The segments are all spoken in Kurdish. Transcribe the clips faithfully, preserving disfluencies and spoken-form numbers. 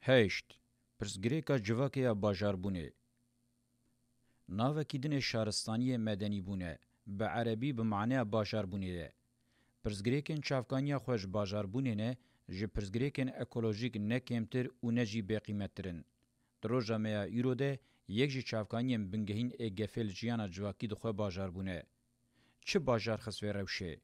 Heşt. Pirsgirêka civakê ya bajarbûnê. Navekî din ê şaristaniyê medenîbûn e, bi erebî bi maneya bajarbûnê ye. Pirsgirêkên çavkaniya xwe ji bajarbûnê ne, ji pirsgirêkên ekolojîk ne kêmtir û ne jî bêqîmettir in. Di roja me ya îro de yek ji çavkaniyên bingehîn ê gefê li jiyana civakî di xwe bajarbûn e. Çi bajar xist vê rewşê?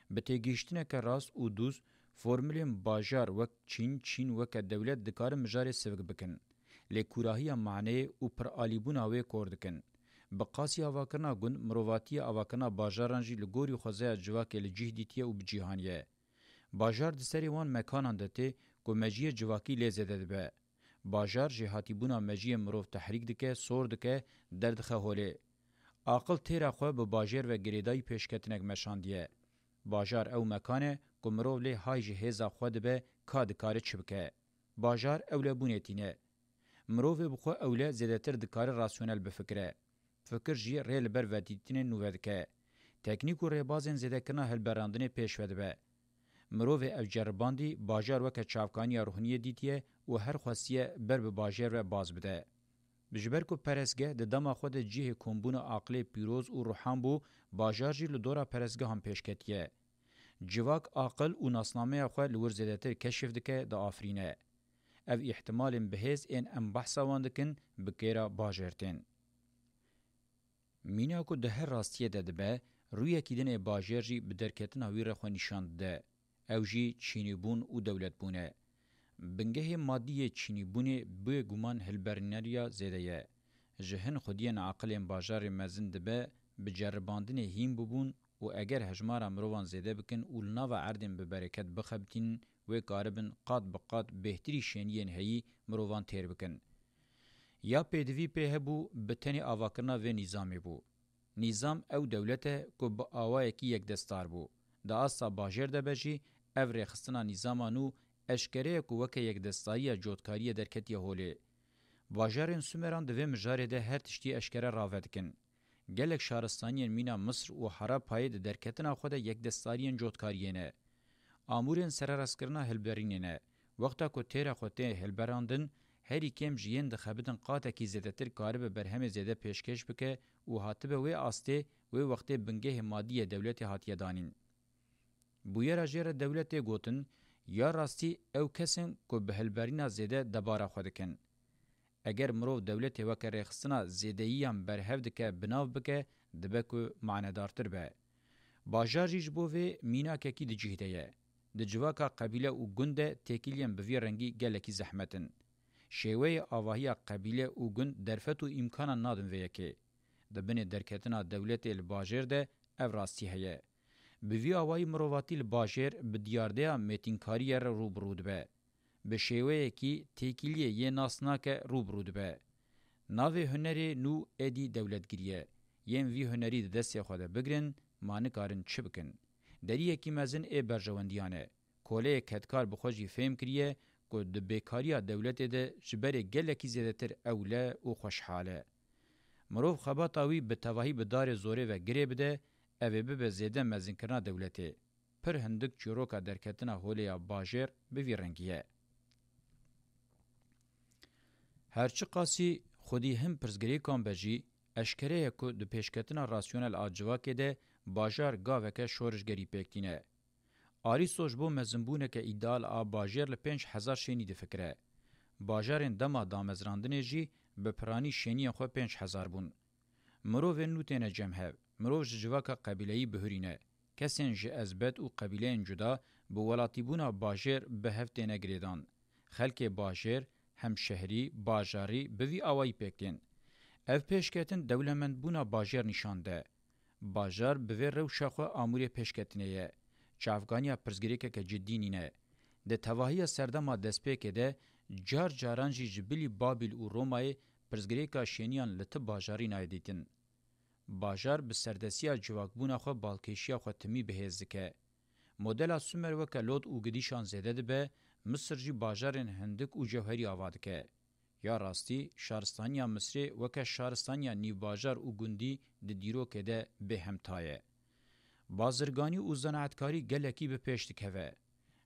Bi têgihiştineke rast û dûz, formulên bajar wek çîn, çîn weke dewlet dikarin mijarê sivik bikin. Lê kûrahiya maneyê û piralîbûna wê kor dikin. Bi qasî avakirina gund, mirovatiyê avakirina bajaran jî li gorî xwezaya civakê li cih dîtiye û bi cî haniye. Bajar di serê wan mekanan de tê ku mejiyê civakî lê zêde dibe. Bajar jêhatîbûna mejiyê mirov tehrîk dike, sor dike, derdixe holê. Aqil têra xwe bi bajêr ve girêdayî pêşketinek meşandiye. Bajar ew mekan e ku mirov lê hay ji hêza xwe dibe ka dikare çi bike. Bajar ewlebûnê tîne. Mirovê bi xwe ewle zêdetir dikare rasyonel bifikire. Fikir jî rê li ber vedîtinên nû vedike. Teknîk û rêbazên zêdekirina hilberandinê pêş ve dibe. Mirovê ev ceribandî bajar weke çavkaniya ruhniyê dîtiye û her xwestiye ber bi bajêr ve baz bide. Ji ber ku perestgeh di dema xwe de cihê kombûna aqilê pîroz û ruhan bû, bajar jî li dora perestgehan pêş ketiye. Civak aqil û nasnameya xwe li wir zêdetir keşif dike, diafirîne. Ev îhtimalên bihêz ên em behsa wan dikin, bi kêra bajêr tên. Mîna ku di her rastiyê de dibe, rûyekî din ê bajêr jî bi derketina wî re xwe nîşan dide. Ew jî çînîbûn û dewletbûn e. Bingehê madî yê çînîbûnê bêguman hilberîneriya zêde ye. Ji hin xwediyên aqilên bajarê mezin dibe, bi ceribandinê hîn bibûn û eger hejmara mirovan zêde bikin û li nava erdên bi bereket bixebitînin, wê karibin qat bi qat bêhtirî şêniyên heyî mirovan têr bikin. Ya pêdivî pê hebû, bi tenê avakirina vê nîzamê bû. Nîzam ew dewlet e ku bi awayekî yekdestar bû. Di asta bajêr de be jî, ev rêxistina nîzama nû eşkere ye ku weke yekdestariya cotkariye derketiye holê. Bajarên Sumeran di vê mijarê de her tiştî eşkere rave dikin. Gelek şaristaniyên mîna Misir û Harapayê di derketina xwe de yekdestariyên cotkariyê ne. Amûrên sererastkirina hilberînê ne. Wexta ku têra xwe tê hilberandin, herî kêm ji yên dixebitin qatekî zêdetir karibe berhemê zêde pêşkêş bike û hatibe wê astê, wê wextê bingehê madî yê dewletê hatiye danîn. Bûyera jê re dewlet tê gotin, ya rastî ew kes in ku bi hilberîna zêde debara xwe dikin. Eger mirov dewletê weke rêxistina zêdeyiyan berhev dike, bi nav bike, dibe ku manedartir be. Bajar jî ji bo vê mînakekî di cih de ye. Di civaka qebîle û gund de têkiliyên bi vî rengî gelekî zehmet in. Şêweyê avahiya qebîle û gund derfet û îmkanan nadin vê yekê. Di binê derketina dewletê li bajêr de ev rastî heye. Bi vî awayî mirovatî li bajêr bi diyardeya mêtînkariye re rû bi rû dibe. Bi şêweyekî têkiliyê yê nas nake rû bi rû dibe. Navê hunerê nû êdî dewletgirî ye. Yên vî hunerî di destê xwe de bigrin, ma nikarin çi bikin? Deriyekî mezin ê berjewendiyan e. Koleyê kedkar bi xwe jî fêm kiriye ku di bêkariya dewletê de ji berê gelekî zêdetir ewle û xweşhal e. Mirov xebata wî bi tevahî bi darê zorê ve girê bide, ev ê bibe zêde mezinkirina dewletê. Pir hindik çîroka derketina holê ya bajêr bi vî rengî ye. Her çiqasî xwedî hin pirsgirêkan be jî, eşkere ye ku di pêşketina rasyonel a civakê de bajar gaveke şorişgerî pêk tîne. Arîsto ji bo mezinbûneke îdeal a bajêr li pênc hezar şênî difikire. Bajarên dema damezrandinê jî bi piranî şêniyên xwe pênc hezar bûn. Mirovên nû têne cem hev. Mirov ji civaka qebîleyî bihurîne. Kesên ji ezbet û qebîleyên cuda bi welatîbûna bajêr bi hev têne girêdan. Xelkê bajêr, hemşehrî, bajarî bi vî awayî pêk tên. Ev pêşketin dewlemendbûna bajêr nîşan de. Bajar bi vê rewşa xwe amûrê pêşketinê ye. Çavkaniya pirsgirêkeke cidî nîne. Di tevahiya serdema destpêkê de car caran jî ji bilî Babîl û Romayê pirsgirêka şêniyan li ti bajarî nayê dîtin. Bajar bi serdestiya civakbûna xwe balkêşiya xwe timî bihêz dike. Modela Sumer weke Lod û Gidîşan zêde dibe, Misir jî bajarên hindik û cewherî ava dike. Ya rastî, şaristaniya Misrê weke şaristaniya nîvbajar û gundî di dîrokê de bêhemta ye. Bazirganî û zanaetkarî gelekî bi pêş dikeve.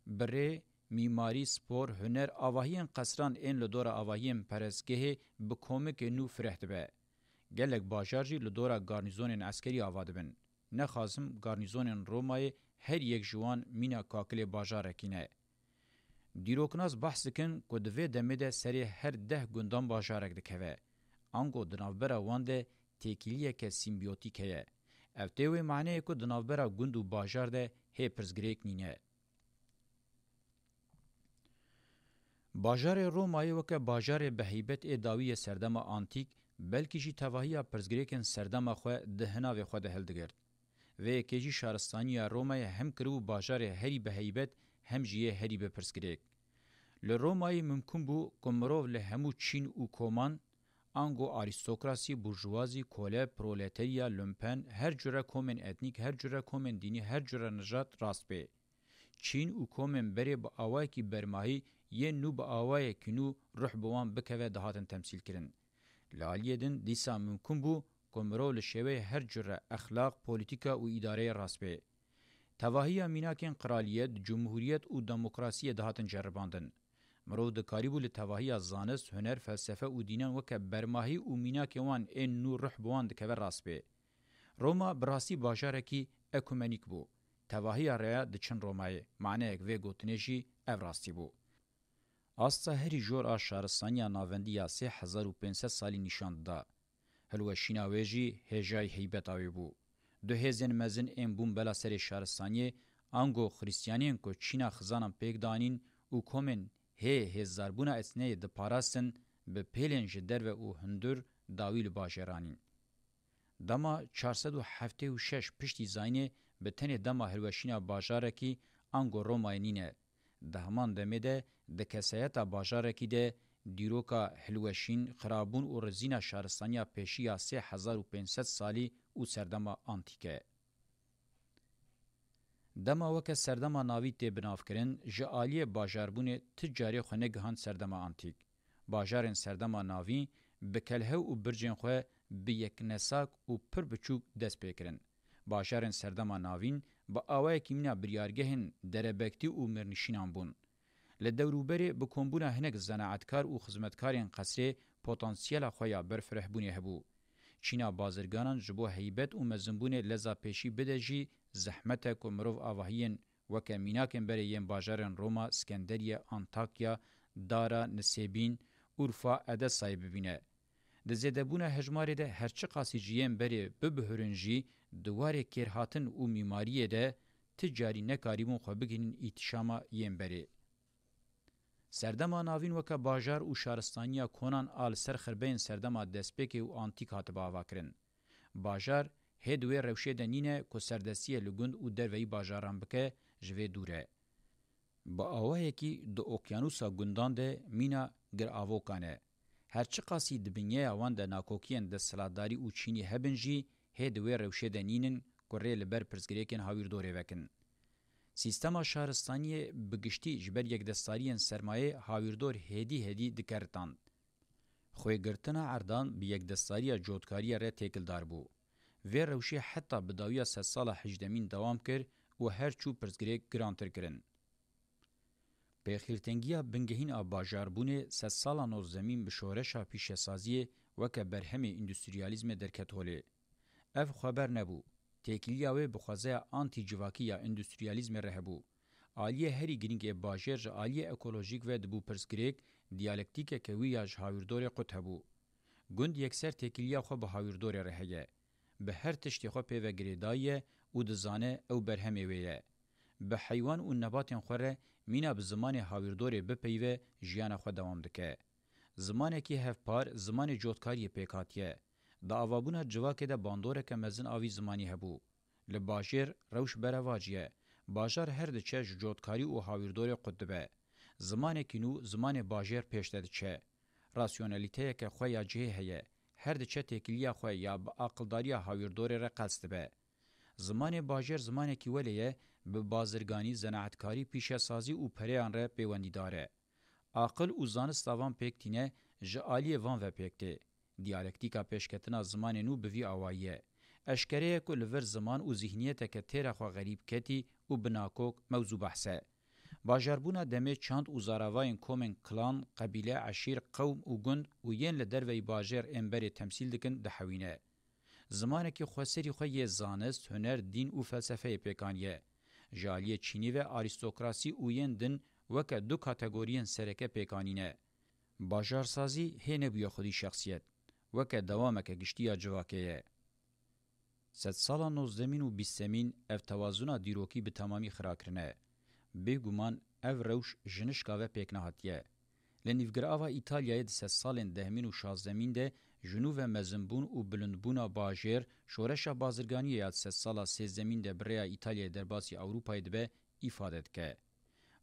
Bi rê, Mîmarî, spor, huner, avahiyên qesran ên li dora avahiyên perestgehê bi komikê nû fireh dibe. Gelek bajar jî li dora garnîzonên eskerî ava dibin. Nexasim garnîzonên Romayê her yek ji wan mîna kakilê bajarekî ne. Dîroknas behs dikin ku di vê demê de serê her deh gundan bajarek dikeve. Ango di navbera wan de têkiliyeke sîmbiyotîk heye. Ev tê wê maneyê ku di navbera gund û bajar de hê pirsgirêk nîne. Bajarê Romayê weke bajarê bi heybet ê dawî yê serdema antîk, belkî jî tevahiya pirsgirêkên serdema xwe di hinavê xwe de hildigirt. Vê yekê jî şaristaniya Romayê hem kiribû bajarê herî bi heybet hem jî yê herî bi pirsgirêk. Li Romayê mimkun bû ku mirov li hemû çîn û koman, ango arîstokrasî, burjuvazî, kole, proleterya, lumpen, her cure komên etnîk, her cure komên dînî, her cure nijad rast bê. Çîn û komên berê bi awayekî bermahî yên nû bi awayekî nû ruh bi wan bikeve dihatin temsîlkirin. Li aliyê din dîsa mimkun bû ku mirov li şêweyê her cure exlaq, polîtîka û îdareyê rast bê. Tevahiya mînakên qiraliyet, cumhuriyet û demokrasiyê dihatin ceribandin. Mirov dikarîbû li tevahiya zanist, huner, felsefe û dînan weke bermahî û mînakê wan ên nû ruh bi wan dikeve rast bê. Roma bi rastî bajarekî ekumenîk bû. Tevahiya rêya diçin Romayê. Maneyek vê gotinê jî ev rastî bû. Asta herî jor a şaristaniya navendî ya sê hezar û pênc sed salî nîşan dida. Hilweşîna wê jî hêjayî heybeta wê bû. Du hêzên mezin ên bûn bela serê şaristaniyê, ango xiristiyaniyên ku çîna xizanan pêk danîn û komên hê hêzdarbûna etneyê diparastin, bi pêlên ji derve û hundir dawî li bajêr anîn. Dema çar sed û heftê û şeş piştî zayînê bi tenê dema hilweşîna bajarekî ango Romayê nîne. Di heman demê de di kesayeta bajarekî de dîroka hilweşîn, xirabûn û rizîna şaristaniya pêşî ya sê hezar û pênc sed salî û serdema antîk e. Dema weke serdema navî tê binavkirin, ji aliyê bajarbûnê ti carê xwe negihand serdema antîk. Bajarên serdema navî bi kelhew û bircên xwe bi yek nesak û pir biçûk dest pê kirin. Bajarên serdema navîn bi awayekî mîna biryargehên derebektî û mirnişînan bûn. Li dewrûberê bi kombûna hinek zenaetkar û xizmetkarên qesrê potansiyela xwe ya berfirehbûnê hebû. Çîna bazirganan ji bo heybet û mezinbûnê leza pêşî bide jî zehmet e ku mirov avahiyên weke mînakên berê yên bajarên Roma, Skenderiye, Antakya, Dara, Nisêbîn, Urfa, Edesayê bibîne. Di zêdebûna hejmarê de her çiqasî ji yên berê bibihurin jî di warê kêrhatin û mîmariyê de ti carî nekarîbûn xwe bigihînin îhtişama yên berê. Serdema navîn weke bajar û şaristaniya konan a li ser xirbeyên serdema destpêkê û antîk hatibe avakirin. Bajar hê di wê rewşê de nîne ku serdestiyê li gund û derveyî bajaran bike, ji vê dûr e. Bi awayekî di okyanûsa gundan de mîna giravokan e. Her çiqasî di binyeya wan de nakokiyên desthilatdarî û çînî hebin jî, hê di wê rewşê de nînin ku rê li ber pirsgirêkên hawîrdorê vekin. Sîstema şaristaniyê bi giştî ji ber yekdestariyên sermayê hawîrdor hêdî hêdî dikeritan. Xwêgirtina erdan bi yekdestariya cotkariyê re têkildar bû. Vê rewşê heta bi dawiya sedsala hejdemîn dewam kir û her çû pirsgirêk girantir kirin. Pêxîrtengiya bingehîn a bajarbûnê sedsala nozdemîn bi şoreşa pîşesaziyê weke berhemê îndustriyalîzmê derket holê. Ev xweber nebû. Têkiliya wê bi xwezeya antî-civakî ya îndustriyalîzmê re hebû. Aliyê herî girîng ê bajêr ji aliyê ekolojîk ve dibû pirsgirêk, diyalektîkeke wî ya ji hawîrdorê qut hebû. Gund yekser têkiliya xwe bi hawîrdorê re heye. Bi her tiştê xwe pê ve girêdayî ye û dizane ew berhemê wê ye. Bi heywan û nebatên xwe re mîna bi zimanê hawîrdorê bipeyive jiyana xwe dewam dike. Zimanekî hevpar, zimanê cotkariyê pêk hatiye. Di avabûna civakê de bandoreke mezin a vî zimanî hebû. Li bajêr rewş berevacî ye. Bajar her diçe ji cotkarî û hawîrdorê qut dibe. Zimanekî nû zimanê bajêr pêş de diçe. Rasyonelîteyeke xwe ya cihê heye. Her diçe têkiliya xwe ya bi aqildariya hawîrdorê re qels dibe. Zimanê bajêr zimanekî welê ye, bi bazirganî, zenaetkarî, pîşesazî û pereyan re pêwendîdar e. Aqil û zanista van pêk tîne, ji aliyê van ve pêk tê. Diyalektîka pêşketina zimanê nû bi vî awayî ye. Eşkere ye ku li vir ziman û zîhniyeteke têra xwe xerîb ketî û bi nakok mewzû behs e. Bajarbûna demê çand û zaravayên komên klan, qebîle, eşîr, qewm û gund û yên li derveyî bajêr ên berê temsîl dikin dihewîne. Zimanekî xweserî xwe yê zanist, huner, dîn û felsefeyê pêk aniye. Ji aliyê çînî ve arîstokrasî û yên din weke du kategoriyên sereke pêk anîne. Bajarsazî hê nebûye xwedî şexsiyet, weke dewameke giştî ya civakê ye. Sedsala nozdemîn û bîstemîn ev tewazuna dîrokî bi temamî xira kirine. Bêguman ev rewş ji nişka ve pêk nehatiye. Li nîvgirava Îtalyayê di sedsalên dehmîn û şazdemîn de ji nû ve mezinbûn û bilindbûna bajêr, şoreşa bazirganiyê ya di sedsala sêzdemîn de bi rêya Îtalyayê derbasî Ewropayê dibe, îfade dike.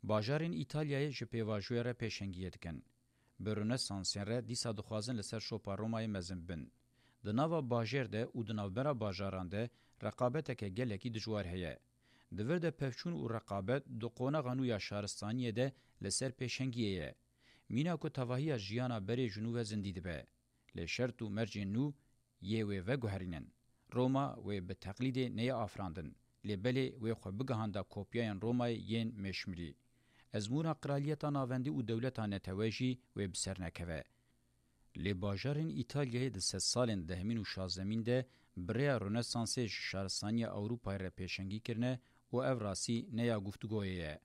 Bajarên Îtalyayê ji pêvajoyê re pêşengiyê dikin. Bi Rönesansê re dîsa dixwazin li ser şopa Romayê mezin bin. Di nava bajêr de û di navbera bajaran de reqabeteke gelekî dijwar heye. Di vir de pevçûn û reqabet di qonaxa nû ya şaristaniyê de li ser pêşengiyê ye. Mîna ku tevahiya jiyana berê ji nû ve zindî dibe. Lê şert û mercên nû yê wê veguherînin. Roma wê bi teqlîdê neyê afirandin, lê belê wê xwe bigihanda kopyayên Romayê yên mêşmirî. Ezmûna Qiraliyeta Navendî û Dewleta Netewe jî wê bi ser nekeve. Lê bajarên Îtalyayê di sedsalên dehmîn û şazdemîn de bi rêya Rönesansê ji şaristaniya Ewropayê re pêşengî kirine û ev rastî ne ya guftûgoyê ye.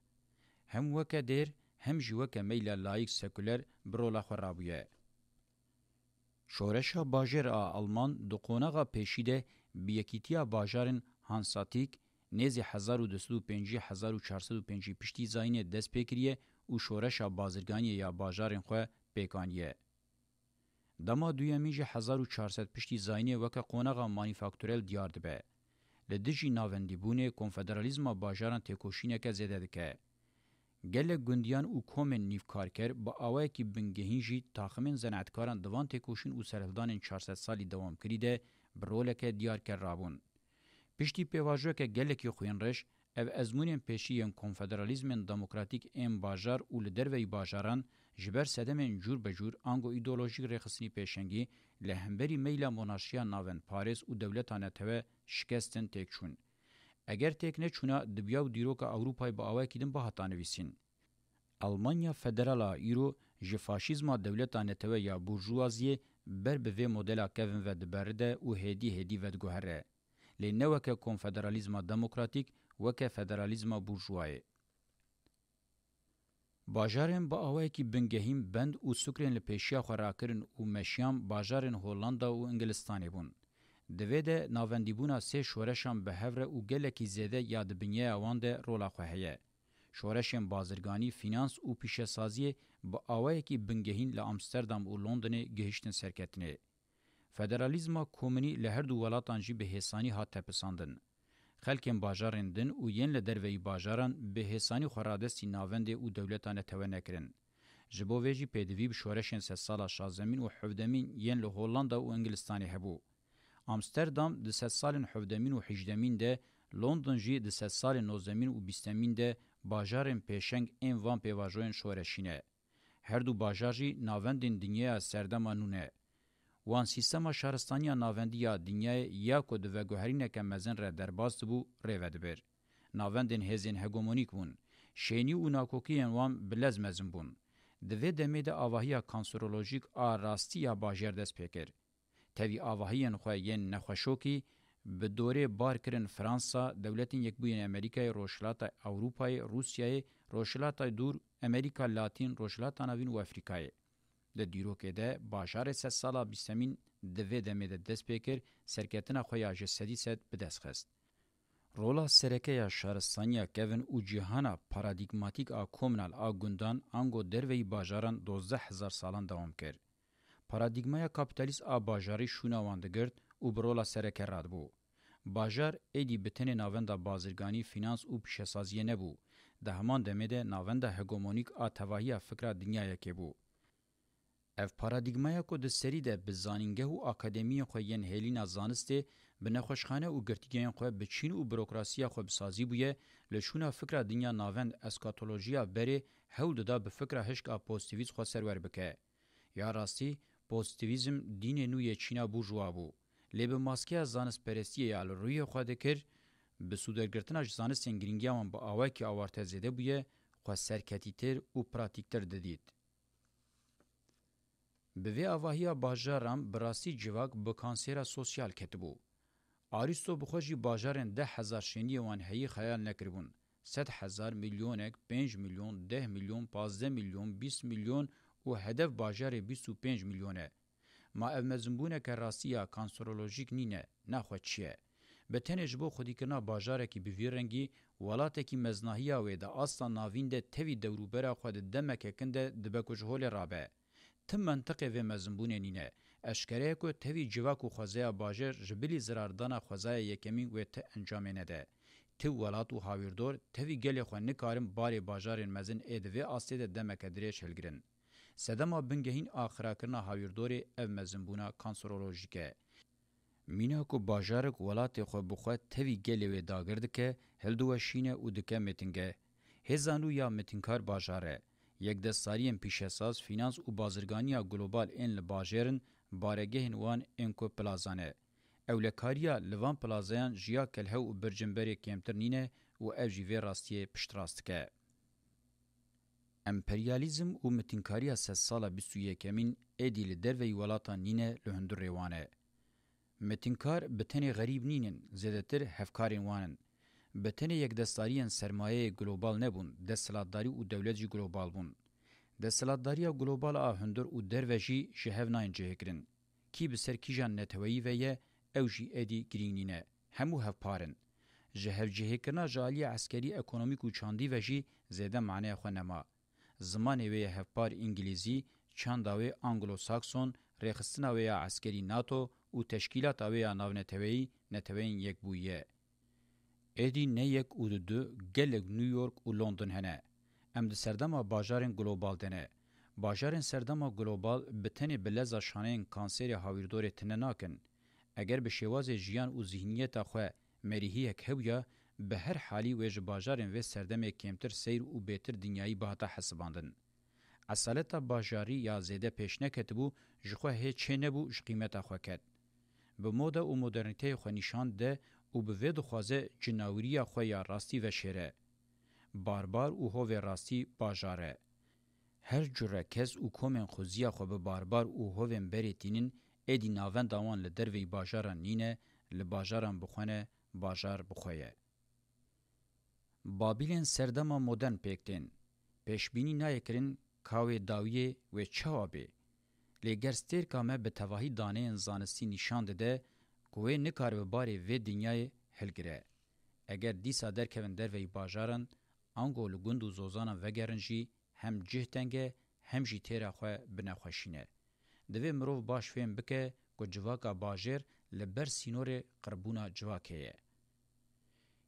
Hem weke dêr, hem jî weke meyla layîk sekuler bi rola xwe rabûye. Şoreşa bajêr a Alman di qonaxa pêşî de bi yekîtiya bajarên Hanseatik nêzî hezar û du sed û pêncî hezar û çar sed û pêncî piştî zayînê dest pê kiriye û şoreşa bazirganiyê ya bajarên xwe pêk aniye. Dema duyemîn jî hezar û çar sed piştî zayînê weke qonaxa manîfakturel diyar dibe. Li dijî navendîbûnê konfederalîzma bajaran têkoşîneke zêde dike. Gelek gundiyan û komên nîvkarker bi awayekî bingehîn jî taximên zenaetkaran di van têkoşîn û serhildanên çar sed salî dewamkirî de bi roleke diyarker rabûn. Piştî pêvajoyeke gelekî xwînreş, ev ezmûnên pêşî yên konfederalîzmên demokratîk ên bajar û li derveyî bajaran ji ber sedemên cûr be cûr ango îdeolojîk rêxistinî pêşengî li hemberî meyla monarşiya navendparêz û dewleta netewe şikestin têk çûn. Eger têk neçûna, dibiya û dîroka Ewropayê bi awayekî din bihata nivîsîn. Almanya federal a îro ji faşîzma dewleta netewe ya burjuwaziyê ber bi vê modela kevin ve diberide û hêdî hêdî vediguhere. Lê ne weke konfederalîzma demokratîk, weke federalîzma burjuwayê. Bajarên bi awayekî bingehîn bend û sukrên li pêşiya xwe rakirin û meşiyan bajarên Hollanda û Ingilistanê bûn. Di vê de navendîbûna sê şoreşan bi hev re û gelekî zêde ya di binyeya wan de rola xwe heye. Şoreşên bazirganî, fînans û pîşesaziyê bi awayekî bingehîn li Amsterdam û Londonê gihiştin serketinê. Federalîzma komunî li her du welatan jî bi hêsanî hat tepisandin. Xelkên bajarên din û yên li derveyî bajaran bi hêsanî xwe radestî navendê û dewleta netewe nekirin. Ji bo vê jî pêdivî bi şoreşên sedsala şazdemîn û hevdemîn yên li Hollanda û Ingilistanê hebû. Amsterdam di sedsalên hevdemîn û hejdemîn de, London jî di sedsalên nozdemîn û bîstemîn de bajarên pêşeng ên van pêvajoyên şoreşî ne. Her du bajar jî navendên dinyaya serdema nû ne. Wan sîstema şaristaniya navendî ya dinyayê ya ku di veguherîneke mezin re derbas dibû, rê vedibir. Navendên hêzên hegemonîk bûn. Şênî û nakokiyên wan bi lez mezin bûn. Di vê demê de avahiya kanserolojîk a rastî ya bajêr dest pê kir. Tevî avahiyên xwe yên nexweşokî bi dorê bar kirin Fransa, Dewletên Yekbûyî yên Amerîkayê, Rojhilata Ewropayê, Rûsyayê, Rojhilata Dûr, Amerîka Latîn, Rojhilata Navîn û Afrîkayê. Di dîrokê de bajarê sedsala bîstemîn di vê demê de dest pê kir, serketina xwe ya ji sedî sed bi dest xist. Rola sereke ya şaristaniya kevin û cîhana paradîgmatîk a komnal a gundan ango derveyî bajaran dozdeh hezar salan dewam kir. Paradîgmaya kapîtalîst a bajarî şûna wan digirt û bi rola sereke radibû. Bajar êdî bi tenê navenda bazirganî, fînans û pîşesaziyê nebû. Di heman demê de navenda hegemonîk a tevahiya fikra dinyayekê bû. Ev paradîgmaya ku di serî de bi zanîngeh û akademiyên xwe yên hêlîna zanistê, bi nexweşxane û girtîgehên xwe bi çîn û burokrasiya xwe bi sazî bûye, li şûna fikra dinya navend eskatolojiya berê hewl dida bi fikra hişk a pozîtîvîst xwe serwer bike. Ya rastî, pozîtîvîzm dînê nû yê Çîna burjuwa bû. Lê bi maskeya zanistperestiyê ya li rûyê xwe dikir, bi sûdergirtina ji zanistên girîngiya wan bi awayekî awarte zêde bûye, xwe serketîtir û pratîktir didît. Bi vê avahiya bajaran bi rastî civak bi kansêra sosyal ketibû. Arîsto bi xwe jî bajarên deh hezar şêniyê wan heyî xeyal nekiribûn. Sed hezar, milyonek, pênc milyon, deh milyon, pazdeh milyon, bîst milyon û hedef bajarê bîst û pênc milyon e. Ma ev mezinbûneke rastî ya kanserolojîk nîne, naxwe çi ye? Bi tenê ji bo xwedîkirina bajarekî bi vî rengî, welatekî meznahiya wê di asta navîn de tevî dewrûbera xwe di demeke kin de dibe ku ji holê rabe. Tim mentiqê vê mezinbûnê nîne. Eşkere ye ku tevî civak û xwezaya bajêr ji bilî zirardana xwezaya yekemîn wê ti encamê nede. Ti welat û hawîrdor tevî gelê xwe nikarin barê bajarên mezin ê di vê astê de demeke dirêj hilgirin. Sedema bingehîn a xirakirina hawîrdorê ev mezinbûna kanserolojîk e. Mîna ku bajarek welatê xwe bi xwe tevî gelê wê dagir dike, hildiweşîne û dike mêtingeh. Hêza nû ya mêtinkar bajar e. Yekdestariyên pîşesaz, fînans û bazirganiya global ên li bajêr in, baregehên wan ên ku plaza ne. Ewlekariya li van plazayan ji ya kelhew û bircimberê kêmtir nîne û ev jî vê rastiyê piştrast dike. Emperyalîzm û mitinkariya sedsala bîst û yekemîn êdî li derveyî welatan nîne, li hundirê wan e. Mitinkar bi tenê xerîb nînin, zêdetir hevkarên wan in. Bi tenê yekdestariyên sermayeyê global nebûn, desthilatdarî û dewlet jî global bûn. Desthilatdariya global a hundir û derve jî ji hev nayên cihêkirin. Kî bi ser kîjan neteweyî ve ye, ew jî êdî girîng nîne. Hemû hevpar in. Ji hevcihêkirina ji aliyê eskerî, ekonomîk û çandî ve jî zêde maneya xwe nema. Zimanê wê yê hevpar îngilîzî, çanda wê anglo-sakson, rêxistina wê ya eskerî nato û teşkîlata wê ya navneteweyî Neteweyên Yekbûyî ye. Êdî ne yek û du du, gelek New York û London hene. Em di serdema bajarên global de ne. Bajarên serdema global bi tenê bi leza şaneyên kanserê hawîrdorê tune nakin. Eger bi şêwazê jiyan û zihniyeta xwe merîhiyek hebûya, bi her halî wê ji bajarên vê serdemê kêmtir seyr û bêtir dinyayî bihata hesibandin. Esaleta bajarî ya zêde pêş neketibû, ji xwe hê çê nebû, ji qîmeta xwe ket. Bi moda û modernîteyê xwe nîşan de û bi vê dixwaze cinawiriya xwe ya rastî veşêre. Barbar û hovê rastî bajar e. Her cure kes û komên xuziya xwe bi barbar û hovên berê tînin, êdî navenda wan li derveyî bajaran nîne, li bajaran bi xwe ne, bajar bi xwe ye. Babîlên serdema modern pêk tên. Pêşbînî nayê kirin ka wê dawiyê wê çawa bê. Lê ger stêrka me bi tevahî daneyên zanistî nîşan dide ku wê nikaribe barê vê dinyayê hilgire. Eger dîsa derkevin derveyî bajaran, ango li gund û zozanan vegerin jî, hem cih teng e, hem jî têra xwe bi nexweşî ne. Divê mirov baş fêm bike ku civaka bajêr li ber sînorê qirbûna civakê ye.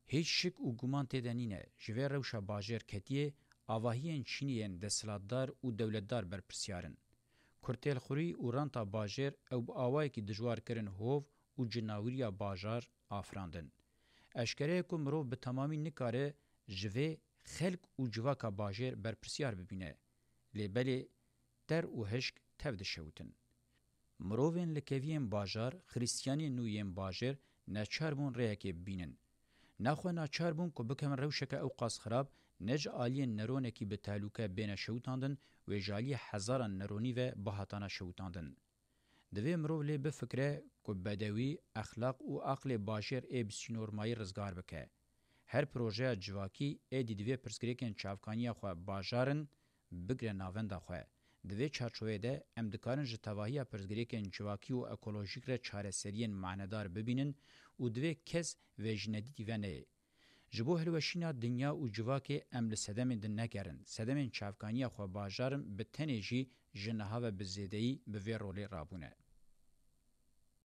Hîç şik û guman tê de nîne, ji vê rewşa bajêr ketiyê, avahiyên çînî yên desthilatdar û dewletdar berpirsyar in. Kurtêlxurî û ranta bajêr ew bi awayekî dijwar kirin hov û cinawiriya bajar afirandin. Eşkere ye ku mirov bi temamî nikare ji vê xelk û civaka bajêr berpirsyar bibîne. Lê belê ter û hişk tev dişewitin. Mirovên likeviyên bajar, xirîstiyanên nû yên bajêr neçar bûn rêyekê bibînin. Naxwe naçar bûn ku bikevin rewşeke ewqas xirab, ne ji aliyên neronekî bi tehlûke bêne şewitandin, wê ji aliyê hezaran neronî ve bihatana şewitandin. Divê mirov lê bifikire ku bedewî, exlaq û aqlê bajêr ê bi sînormayî rizgar bike. Her projeya civakî êdî divê pirsgirêkên çavkaniya xwe bajar in, bigre navenda xwe. Di vê çarçoveyê de em dikarin ji tevahiya pirsgirêkên civakî û ekolojîk re çareseriyên manedar bibînin û divê kes vê ji nedîtî ve neyê. Ji bo hilweşîna dinya û civakê em li sedemên din negerin. Sedemên çavkaniya xwe bajar in, bi tenê jî ji niha ve bi zêdeyî bi vê rolê rabûne.